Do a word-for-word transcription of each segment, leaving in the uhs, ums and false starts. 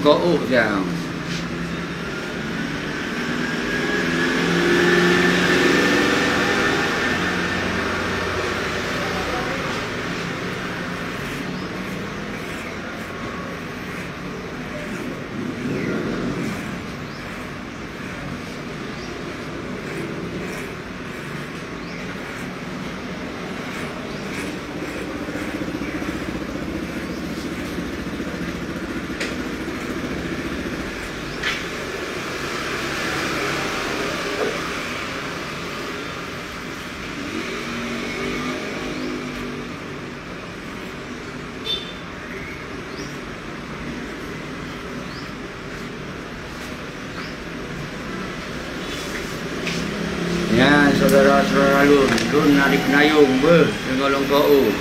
Oh, oh, siang. Nyan, syedara-syedara lôn, lôn na di Keunayong beuh, deungon lôn ko-, oh.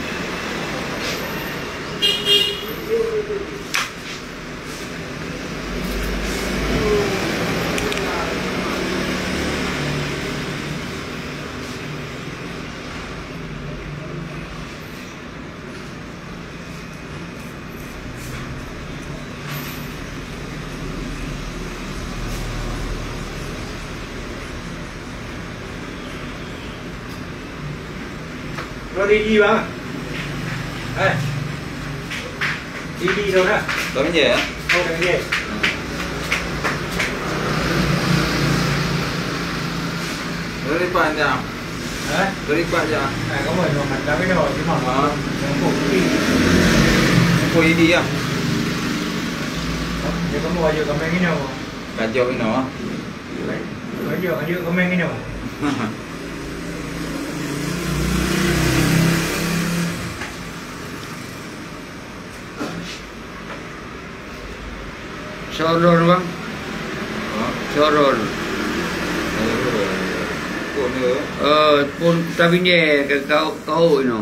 Lo di di bang. Eh. Di di lo dah. Kami je ya. Oh, kami je. Dari panjang. Hah? Dari Pak Jah. Eh, kamu cuma makan tapi dah cuma. Ah. Yang kopi. Kopi ini ya. Ya, kamu aja kami ini apa? Kacau ini apa? Aja, aja kami ini apa? Sorol, bang. Ha? Sorol. Sorol. Pun dia. Eh, pun tabinyé ke kau, kau ino.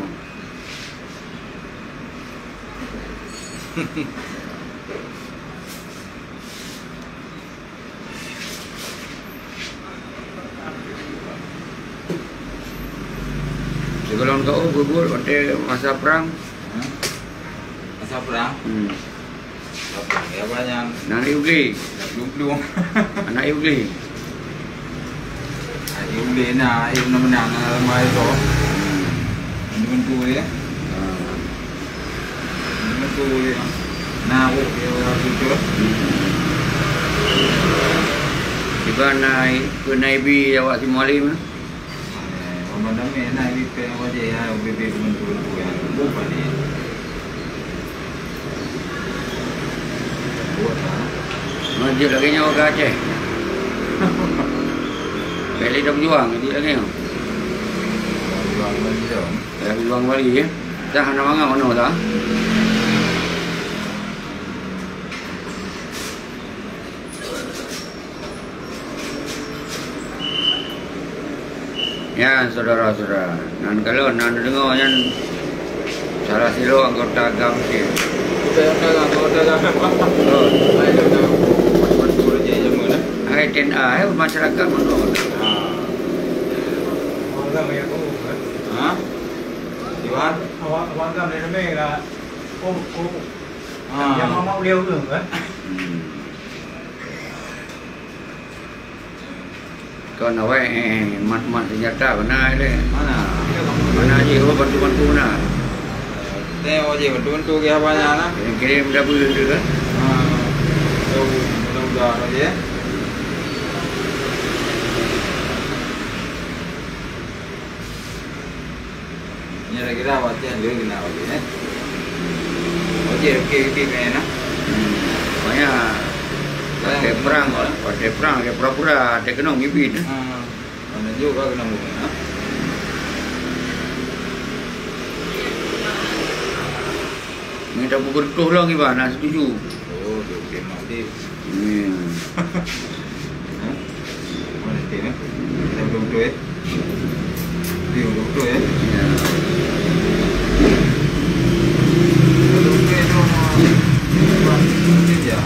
Sigohlom kau buet-buet watèe masa prang. Hmm. Masa prang? Hmm. Masa prang, ya, banyak. Nang Iblis. Nak duduk. Anak Iblis. Anak Iblis na, Iblis na meunan, na lemah itu. Bantu-bantu dia. Ah. Beutôi. Na, oh, dia orang tu. Tiba na, keu na ibi awak si Mualim. Eh, orang mana na ibi pe awak je ya, bibit beutôi ya. Bukan ni. Buat lah. Maju lagi nyawa ke Aceh. Beli dah berjuang, jadi lagi nyawa. Berjuang lagi dah. Dari luang bali, ya. Dah hana mangat manoe dah. Ya, saudara-saudara. Nan kalau nan deungoe nyan salah sidroe anggota GAM sih. Anggota GAM, anggota GAM. Oh. Hai, T N A, eh, masyarakat manoe. Ha. Awak GAM ya, kok, kan? Ha? Iwan? Awak, awak GAM dari Mega. Oh, oh. Ha. Yang mama beliau tu, kan? Hmm. Kon awai, eh, mat-mat senjata beuna lé. Mana? Mana jih, oh, bantu-bantu beuna. Tengok jih, bantu-bantu ke apa nya lah. Kirim-kirim dah boleh tu kan? Ha. Mudah-mudahan aja ya. Nyan kira-kira awak tiang lheueh keunan awak jih, eh. Awak jih, oke, oke, meh, nah. Hmm. Pokoknya, watèe perang, watèe perang, dia pura-pura, watèe keunong bibit, eh. Ha. Mana juga keunong bibit, ha? Minta pukul tujuh lagi, bah, nak setuju. Oh, dia oke, mak dia. Hmm. Hah? Mana dia, eh? Dia betul-betul, eh? Dia betul-betul, eh? Ya. Betul-betul, eh, tu, ah. Buat dia, ya.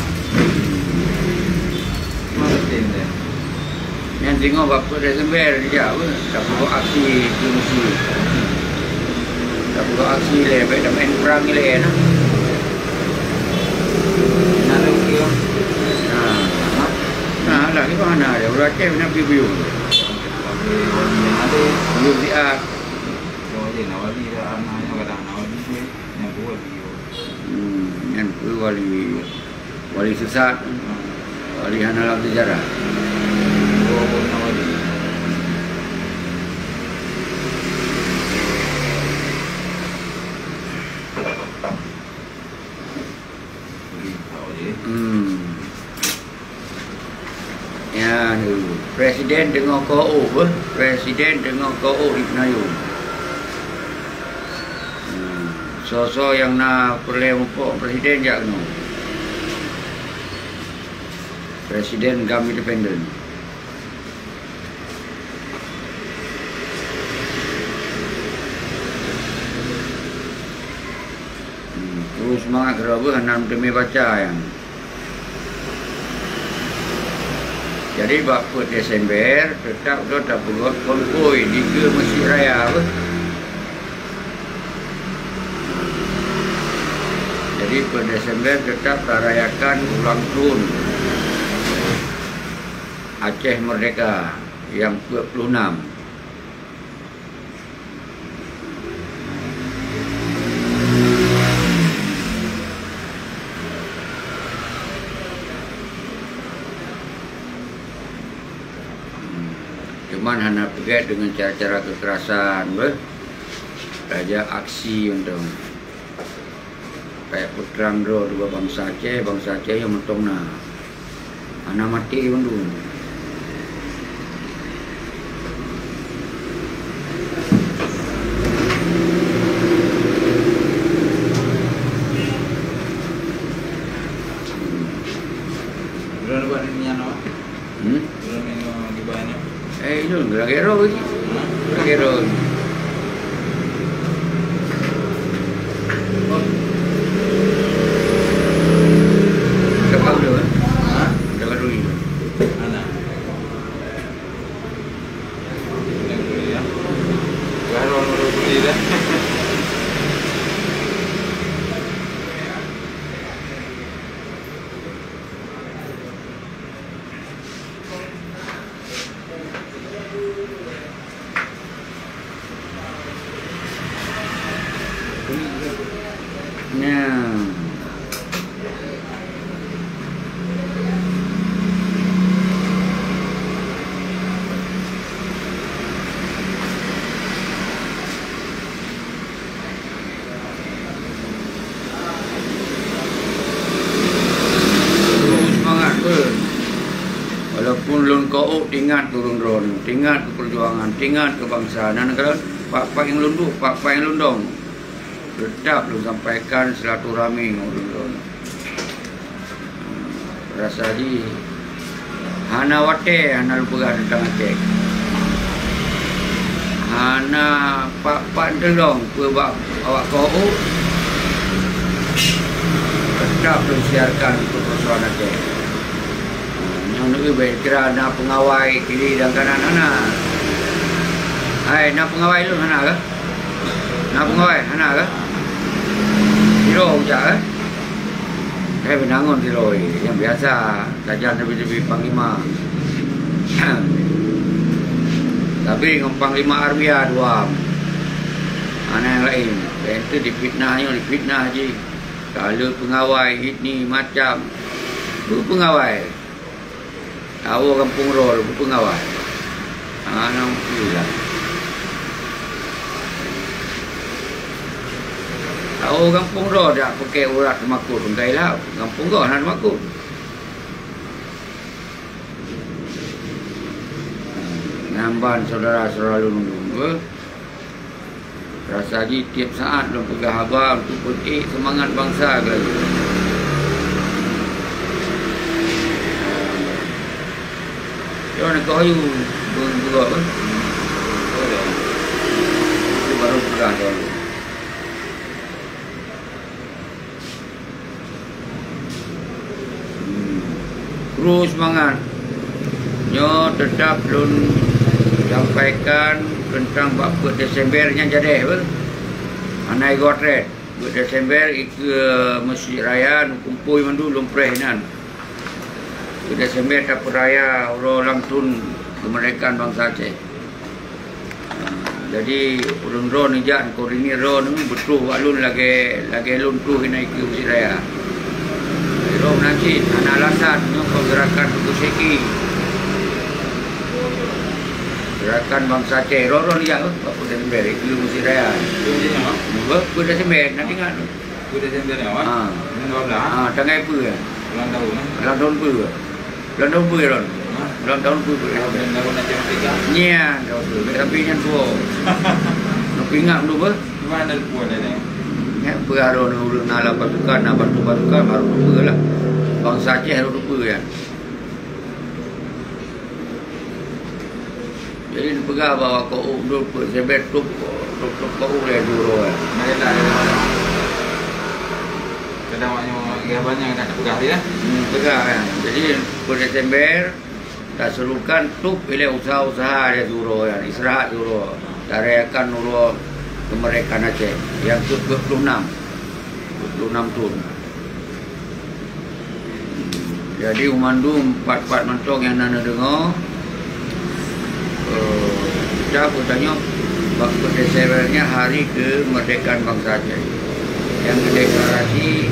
Mana dia, eh? Nyan singoh bak peuet Desember dijak apa? Tapeubuet aksi pengungsi. Tapeubuet aksi lé, bèk tameu'en prang ilèe na. Nah, ada bukti, bang. Di mana dia? Orang Aceh nak pergi buyung. Buyung siat. Hmm, nyan peue wali, wali sesat, wali hana lam sejarah. Hmm. Nyan, presiden teungoh ko-op, eh. Presiden teungoh ko-op di Peunayong. Hmm. Soe-soe nyang na peureulée muphom presiden jak keunoe. Presiden GAM independen. Hmm, terus seumangat keudroe beuh, hana meuteumé baca nyan. Jadi, bak peuet Desember, teutap droe tapeugöt konvoi dikeue Meuseujid Raya beuh. Jadi, peuet Desember teutap tarayakan ulang thon Aceh Merdeka nyang peuet puluh nam. Cuman hana peugét deungon cara-cara keukerasan beuh. Tajak aksi mantong. Kayak peutrang droe dua bansa Aceh, bansa Aceh nyang mantong na. Hana maté bandum. Droeneuh buat nyan, oh. Hmm? Droeneuh nyoe gibah nyoe. Eh, itu lagèe roh lagi. Hah? Lagèe roh lagi. Cakap dulu, eh? Hah? Cakap dulu. Mana? Nah. Seumangat beuh. Walaupun lôn ko-op, teuingat keu ureueng droeneuh, teuingat keu peujuangan, teuingat keu bansa. Nan keuh, pat-pat nyang lôn duek, pat-pat nyang lôn dong, teutap lôn sampaikan silaturahmi ngon ureueng droeneuh. Rasa jih hana watèe hana lôn peugah teuntang Aceh. Hana pat-pat teulong peue bak awak ko-op, teutap lôn siarkan untuk peusoalan Aceh. Nyoe neubeuet kira na peungawai kiri dan kanan hana. Hai, na peungawai lôn hana kah? Na peungawai hana kah? Sidroe ujak kah? Eh, beunangon sidroe, nyang biasa, sajan teubi-teubi panglima. Tapi ngon panglima Armia dua. Hana nyang laén. Laén tu difitnah nyoe, difitnah jih. Ka le peungawai, ini macam. Peue peungawai? Tawoe gampông droe lôn peungawai. Hana mungken lah. Tawoe gampông droe dak peuke urat teumakot, engkai lah gampông goh hana teumakot. Nyan ban syedara-syedara lôn, lôn, eh. Rasa jih tiep saát lôn peugah haba untuk peuék seumangat bansa lagèe nyoe. Nyoe nanggroe ayue beu-, beurok, eh. Itu baru peugah lôn. Hmm. Terus seumangat. Nyoe teutap lôn sampaikan teuntang bak peuet Desember nyan jadeh beuh. Hana igoe treb. Peuet Desember ikeue Meuseujid Raya, neukumpôi mandum lôn preh inan. Desember tapeuraya uroe ulang thon keumeurdekaan bansa Aceh. Jadi, ureuëng droeneuh jak, keurini droeneuh beutôi bak lôn lagée, lagée lôn tuh inan ikeue Mesjid Raya. Droeneuh meunan cit, hana alasan, nyoe kon gerakan Teungku Syeki. Gerakan bansa Aceh, droeneuh jak, bak Desember, ikeue Mesjid Raya. Ikeue Mesjid Raya? Bak Desember, nak ingat. Peuet Desember nyoe, Ha. Bulan dua belas, Ha, tanggai peue? Ulang tahun, eh? Ulang tahun peue? Ulang tahun peue, Ron? Ha? Ulang tahun peue, peue? Ulang tahun Aceh Merdeka. Nyan, tahun peue? Tapi nyan tua. Nak ingat dulu, ber? Gimana pun ada? Ya, peue harus ureuëng na lam pasukan, na bantu pasukan, baru peue lah. Bansa Aceh harus peue, ya. Jadi, neupeugah bahwa keu ueh dua peuet Desember tôb, tôb, tôb keu ueh lé juro, eh. Mari lah, ya. Kadang awak nyoe lagée banyak nak peugah dia. Hmm, peugah, eh. Jadi, peuet Desember, taserukan tôb ilée usaha-usaha lé juro, ya. Istirahat juro. Tarayakan uroe keumeurdekaan Aceh nyang ke dua puluh enam. Dua puluh enam thon. Jadi, u mandum pat-pat mantong nyang na neudeungoe, eh, kita geutanyoe bak peuet Desember nyan hari keumeurdekaan bansa Aceh nyang geudeklarasi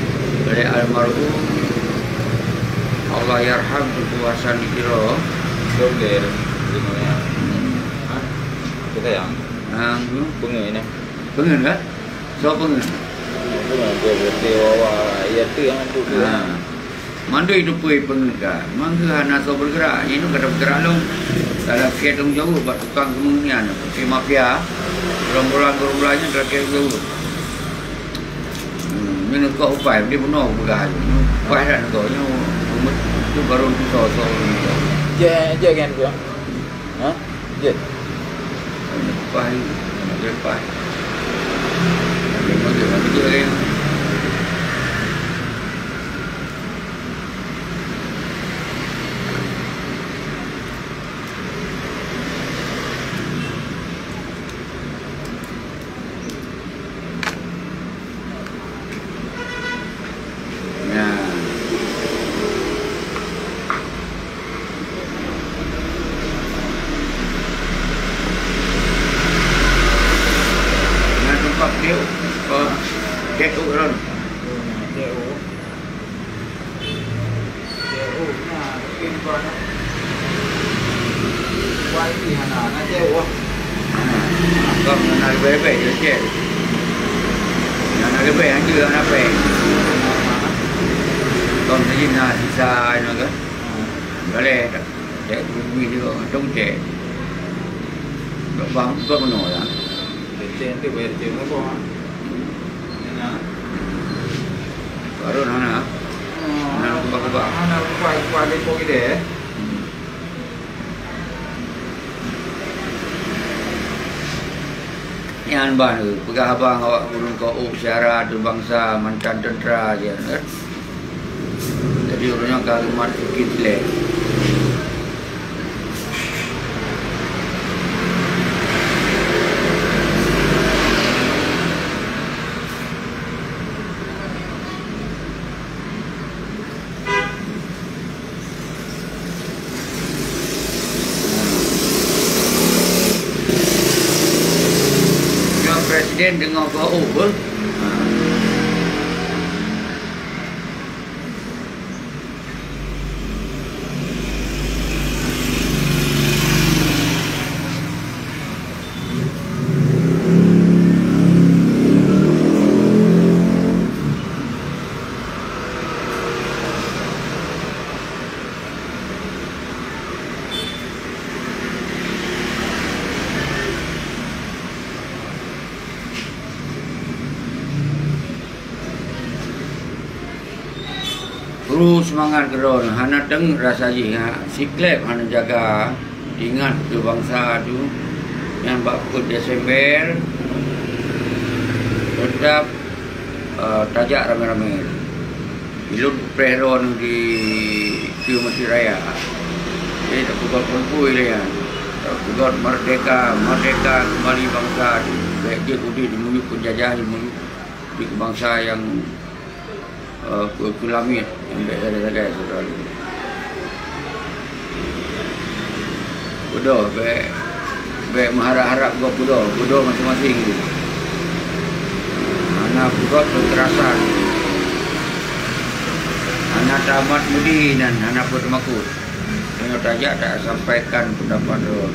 oleh almarhum Allahyarham Teungku Hasan di Tiro. Dokter, di mana? Hmm. Ha? Kita yang? Ha, tu. Pengen, eh? Pengen, kan? Soe peungeut? Peungeut, dia berarti wawa, ya, tu yang tu, tu. Ha. Mandum itu pui peungeut ka. Mangga hana soe bergerak. Ini kada bergerak lom. Dalam keu tanggung jaweueb bak tukang keumeng nyan, seperti mafia. Gerombolan-gerombolan nyan dalam keu tanggung jaweueb. Hmm, ini kok upai, dia bunoe peugah. Ini upai dah kok. Ini umat tu baru tu soe-soe. Je, je kan tu. Ha? Jeuet. Leupah ni. Leupah. Leupah, leupah, leupah, leupah. Nyan. Nyan teumpat keu, eh, keu ureueng. Wah, ini hana, hana jauh, ah. Hana. Kau hana leubeh-leubeh je, cek. Hana leubeh, hana jeuet, hana pèng. Kau mesti na sisa, inoe ke? Boleh, tak? Cek, bumi ni kau, untung cek. Kau faham, kau kena lah. Cek tu bayar cek berapa, ah? Hana. Baru hana. Oh, hana kubah-kubah. Hana kubah-kubah depo kita, eh? Hmm. Nyan ban, peugah abang awak gurèe keu syedara, bansa, mantan teuntara je, kan? Jadi, ureueng nyoe ka rumat sikit lé. Nyoe presiden deungoe keu oh, beuh. Peue seumangat keudroe, hana teungeut rasa jih, ha, siklep hana jaga, ingat keu bansa tu, nyan bak peuet Desember, teutap, eh, tajak ramé-ramé. Ulôn preh droeneuh di keue Mesjid Raya. Jadi, tapeugöt peue-peue lé nyan. Tapeugöt merdeka, merdeka keumbali bansa tu. Bèk jeuet udép dimiyueb peunjajah, dimiyueb di bansa nyang, eh, keu, keu lamiet, nyang bèk sagai-sagai, syedara. Beudôh, bék, bék meuharab-harab gob beudôh, beudôh maséng-maséng tu. Hana peugöt kekerasan, hana tamat mudi nan hana peue teumakot. Meunyoe tajak, tasampaikan peundapat droe.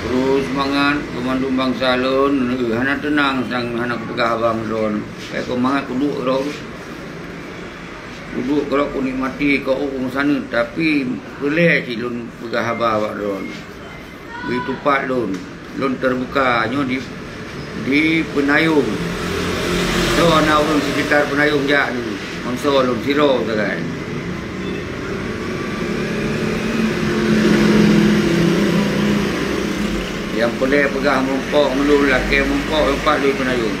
Terus seumangat, banmandum bansa lôn, hana teunang, sang hana kupeugah haba ngon droe. Bék keu mangat kuduek droe. Kuduek keudroe kunikmati keu ureuëng saneut, tapi peureulée cit lôn peugah haba bak droe. Bri tupat lôn, lôn teubuka nyoe di, di Peunayong. Soe na ureuëng seukitar Peunayong jak nyoe, meusoe lôn sidroe sagai. Nyang peureulée peugah meurumpok ngon lôn, lakée meurumpok ngon pat lôn Peunayong.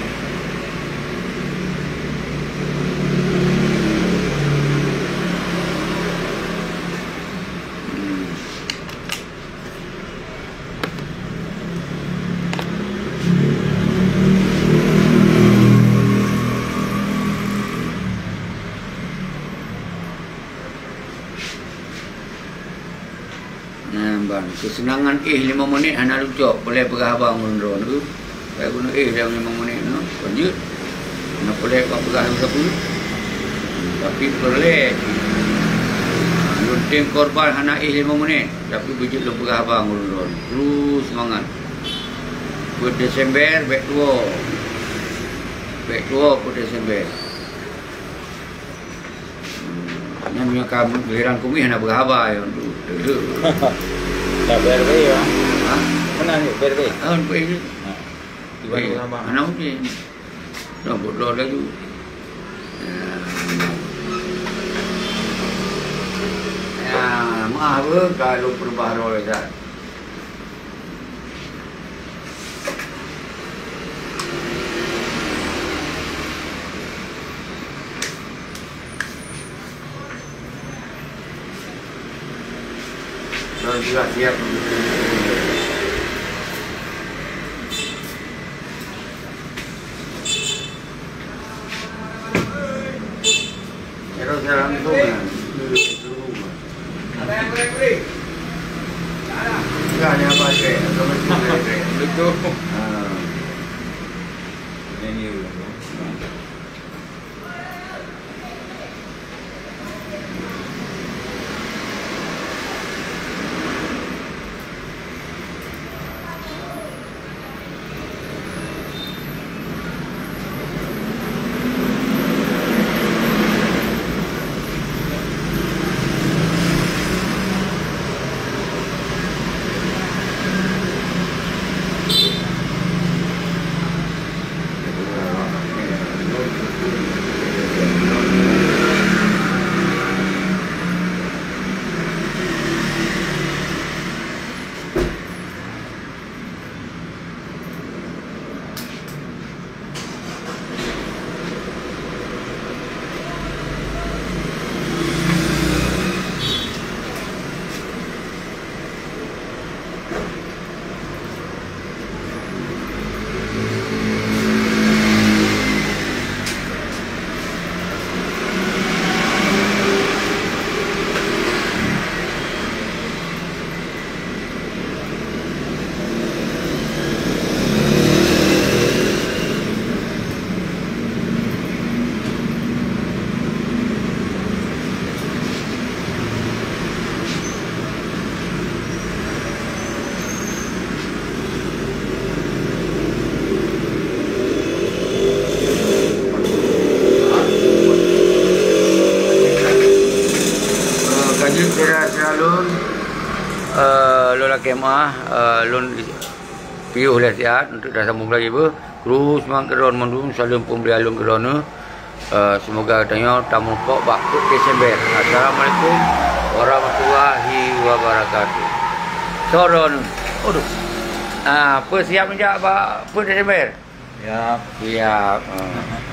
Nah, ban. Keuseunangan éh limong menit hana lucok, peureulée peugah haba ngon droe nyoe. Bék keuneuk éh dalam limong menit nyoe, kon jeuet. Hana peureulée bak peugah sapeue. Tapi peureulée. Lôn tem korban hana éh limong menit, tapi beujeuet lôn peugah haba ngon droe. Terus seumangat. Peuet Desember, bék tuwoe. Bék tuwoe peuet Desember. Nyan meunyoe ka giliran keumieng hana peugah haba, ya, untuk. Dah B R B, ya? Hah? Mana ni B R B? Ah, B R B. Ha. Tiba Eh, tu nama? Hana mungkin. Dah bodoh laju. Ya. Ya, maaf, eh, kalau perubahan roh, ya. Lôn juga siap. Terus saya langsung ya. Enggak ada apa-apa. Betul. Ha. Ini dia. Eh, ka jeuet syedara-syedara lôn, eh, lôn lakée meu'ah, eh, lôn piôh lé siat untuk tasambong lagi beuh. Kru seumang keudroe mandum, saleuem peumulia lôn keudroe neuh. Eh, seumoga geutanyoe tameurumpok bak peuet Desember. Assalamualaikum warahmatullahi wabarakatuh. Soe droeneuh? Aduh. Ah, peue siap neujak bak peuet Desember? Siap. Siap. Ah.